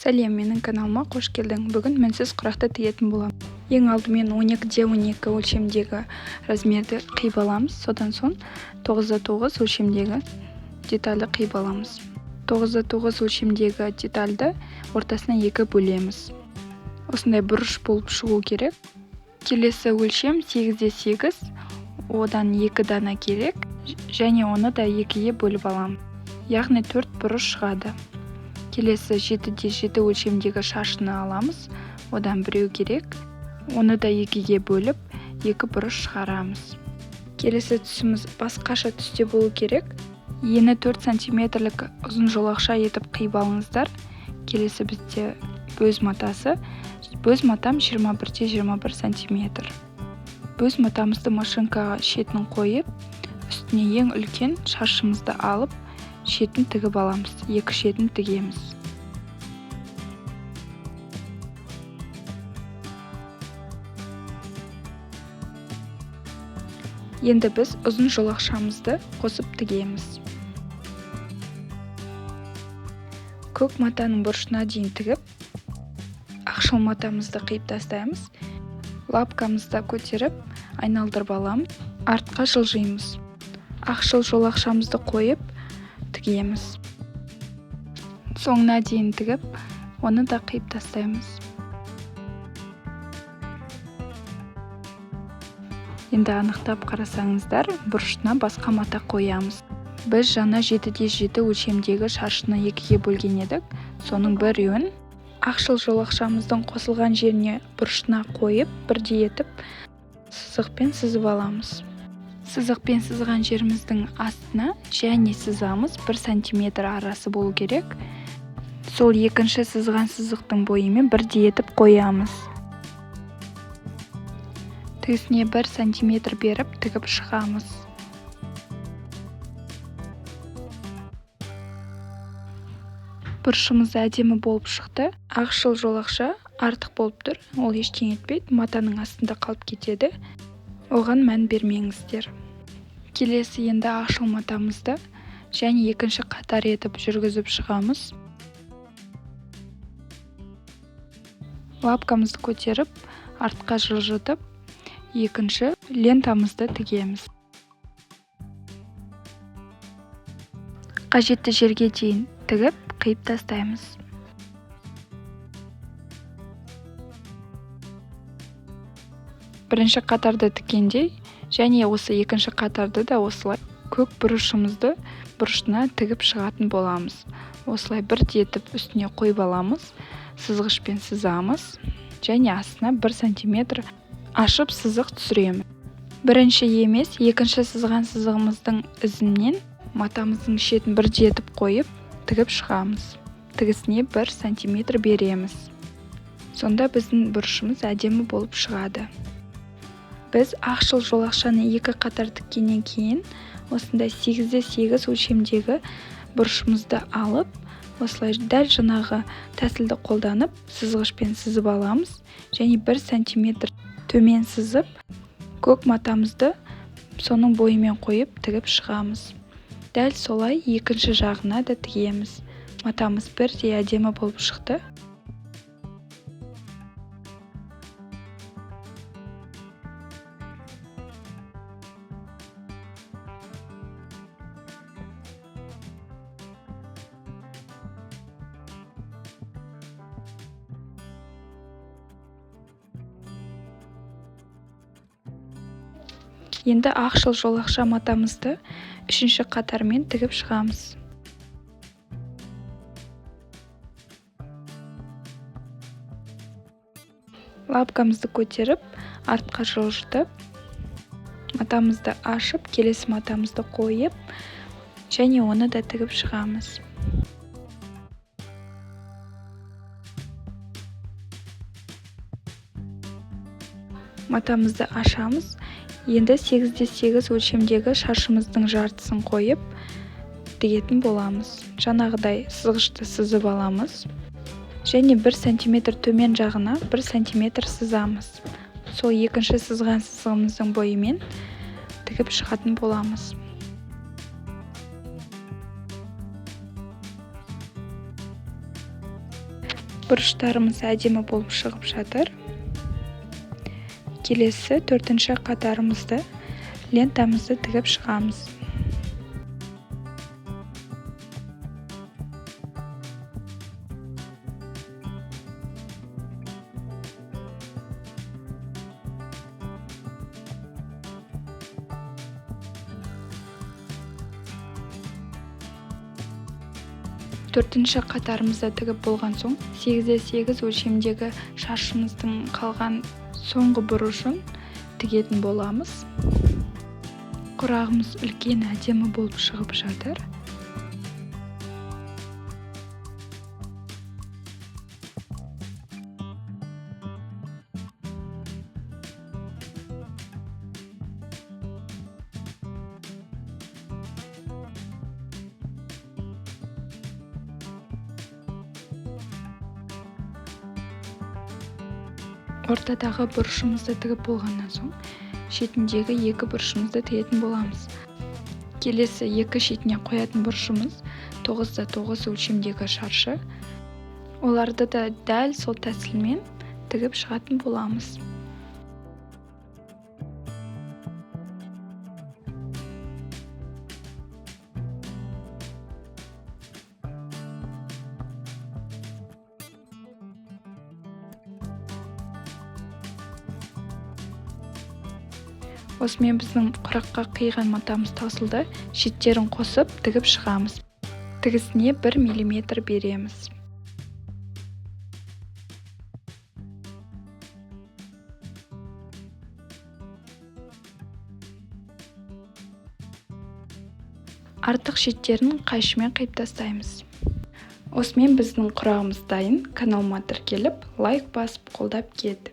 Сәлем, менің каналыма қош келдің. Бүгін мінсіз құрақты тігетін боламын. Ең алдымен 12-де 12 өлшемдегі размерді қиып аламыз. Содан соң 9-да 9 өлшемдегі детальді қиып аламыз. 9-да 9 өлшемдегі детальді ортасына 2 бөлеміз. Осындай бұрыш болып шығу керек. Келесі өлшем 8-де 8, одан 2 дана керек және оны да 2-ге бөліп аламыз. Яғни 4 бұрыш шығады. Келесі 7-де 7 өлшемдегі шашыны аламыз, одан біреу керек. Оны да 2-ге бөліп, 2 бұрыш шығарамыз. Келесі түсіміз басқаша түсте болу керек. Ені 4 сантиметрлік ұзын жолақша етіп қиып алыңыздар. Келесі бізде бөз матасы. Бөз матам 21-де 21 сантиметр. Бөз матамызды машинкаға шетін қойып, үстіне ең үлкен шашымызды алып, шетін тігіп аламыз. Екі шетін тігеміз. Енді біз ұзын жолақшамызды қосып тігеміз. Көк матаның бұрышына дейін тігіп, ақшыл матамызды қиып тастаймыз. Лапкамызды көтеріп, айналдырып аламыз. Артқа жылжимыз. Ақшыл жолақшамызды қойып, тігеміз. Соңына дейін тігіп, оны да қиып тастаймыз. Енді анықтап қарасаңыздар, бұрышына басқа мата қоямыз. Біз жаңа 7-де 7 өлшемдегі шаршыны 2-ге бөлген едік. Соның біреуін ақшыл жолақшамыздың қосылған жеріне бұрышына қойып, бірдей етіп сызықпен сызып аламыз. Сызықпен сызған жеріміздің астына және сызамыз, 1 сантиметр арасы болу керек. Сол екінші сызған сызықтың бойымен бірдей етіп қоямыз. Тігісіне 1 сантиметр беріп тігіп шығамыз. Бұрышымыз әдемі болып шықты. Ақшыл жолақша артық болып тұр, ол ештеңе етпейді, матаның астында қалып кетеді. Оған мән бермеңіздер. Келесі енді ақшыл матамызды және екінші қатар етіп жүргізіп шығамыз. Лапкамызды көтеріп, артқа жылжытып, екінші лентамызды тігеміз. Қажетті жерге дейін тігіп, қиып тастаймыз. Бірінші қатарды тіккендей, және осы екінші қатарды да осылай көк бұрышымызды бұрышына тігіп шығатын боламыз. Осылай бірдей етіп үстіне қойып аламыз, сызғышпен сызамыз және астына 1 сантиметр ашып сызық түсіреміз. Бірінші емес, екінші сызған сызығымыздың ізінен матамыздың шетін бірдей етіп қойып, тігіп шығамыз. Тігісіне 1 сантиметр береміз. Сонда біздің бұрышымыз әдемі болып шығады. Біз ақшыл жолақшаны екі қатар тіккеннен кейін осындай 8-де 8 өлшемдегі бұрышымызды алып, осылай дәл жаңағы тәсілді қолданып, сызғышпен сызып аламыз және 1 сантиметр төмен сызып, көк матамызды соның бойымен қойып тігіп шығамыз. Дәл солай екінші жағына да тігеміз. Матамыз бірдей әдемі болып шықты. Енді ақшыл жолақша матамызды үшінші қатармен тігіп шығамыз. Лапкамызды көтеріп, артқа жылжытып, матамызды ашып, келесі матамызды қойып, және оны да тігіп шығамыз. Матамызды ашамыз. Енді 8-де 8 өлшемдегі шашымыздың жартысын қойып, тігетін боламыз. Жаңағыдай сызғышты сызып аламыз. Және 1 сантиметр төмен жағына 1 сантиметр сызамыз. Сол екінші сызған сызығымыздың бойымен тігіп шығатын боламыз. Бұрыштарымыз әдемі болып шығып жатыр. Келесі төртінші қатарымызды лентамызды тігіп шығамыз. Төртінші қатарымызды тігіп болған соң 8-8 өлшемдегі шаршымыздың қалған соңғы бұрышын тігетін боламыз. Құрағымыз үлкен әдемі болып шығып жатыр. Ортадағы бұрышымызды тігіп болғаннан соң шетіндегі екі бұрышымызды тігетін боламыз. Келесі екі шетіне қоятын бұрышымыз 9-9 өлшемдегі шаршы. Оларды да дәл сол тәсілмен тігіп шығатын боламыз. Осымен біздің құраққа қиған матамыз таусылды. Шеттерін қосып тігіп шығамыз. Тігісіне 1 миллиметр береміз. Артық шеттерін қайшымен қиып тастаймыз. Осымен біздің құрағымыз дайын. Каналыма тіркеліп, лайк басып, қолдап кет.